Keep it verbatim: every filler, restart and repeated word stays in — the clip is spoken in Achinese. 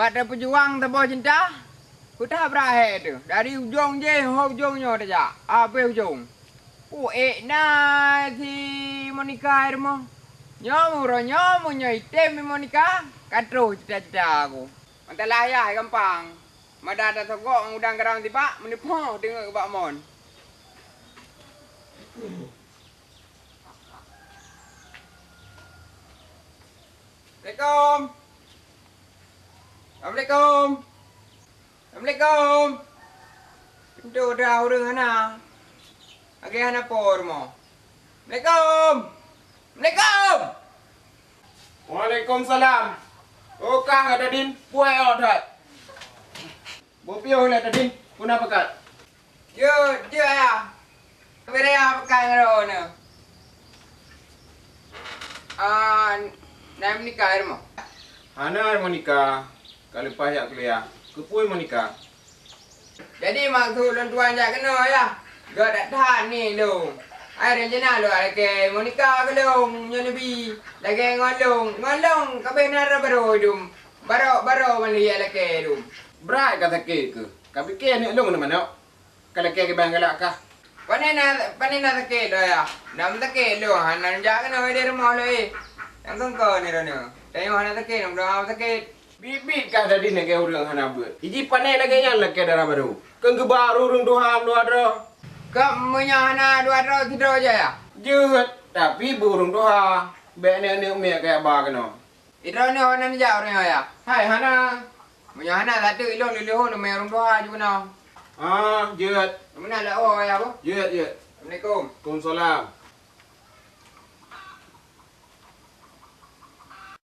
Bak tapeujuang saboh cinta, peue that brat hé teuh. Dari ujong jéh ho ujong nyoe tajak, abéh ujong. Pu ék na si Monica hai rumoh. Nyoe uroe nyoe meunyoe item Monica, ka troh cita-cita aku. Mantap lah yah, gampang. Mada tasogok ngon udang garam sibak, meuneupoh teungeut bak mon. Assalamualaikum. Assalamualaikum. Assalamualaikum. Pintoe dra ureueng hana. Lagèe hana po rumoh. Assalamualaikum. Assalamualaikum. Waalaikumsalam. Oh, kah Dadin, puai oh that. Boh piôh lé Dadin, peue na pakat? Jeuet, jeuet ayah. Bri ayah pakai ngon droeneuh. Ah, na Monica di rumoh? Hana Monica, ka leupah jak kuliah. Keupeue Monica? Jadi maksud lôn tuan jak keunoe ayah? Gèt that-that ni lôn. Ai rencana lôn alakèe Monica keu lôn nyoe neubi. Lagèe ngon lôn, ngon lôn ka abéh na droe barô dum. Barô-barô ban lôn alakèe dum. Brat ka sakét keuh? Ka pike aneuk lôn na manok. Ka lakèe keu bang galak kah? Pane na, pane na sakét lôn ayah? Na sakét lôn, hana jak keunoe di rumoh lôn eh. Nyang kongko ni droeneuh. Tanyoe hana sakét, nyang droe sakét. Biet-biet kah Dadin lagèe ureueng hana beuet. Iji pane lagèe nyan lakèe dara barô. Keu geuba ureueng tuha dua droe. Keu meunyoe hana dua droe sidroe je ayah? Jeuet, tapi beu ureueng tuha. Bèk aneuk-aneuk miet kajak ba keunoe. Droeneuh hana neujak ureueng ayah? Hai hana. Meunyoe hana, sateuk ilôn lôn leuhô leumèe ureueng tuha ju keunoe. Ah, jeuet. Meunan lôn oh ayah boh. Jeuet, jeuet. Assalamualaikum. Waalaikumsalam.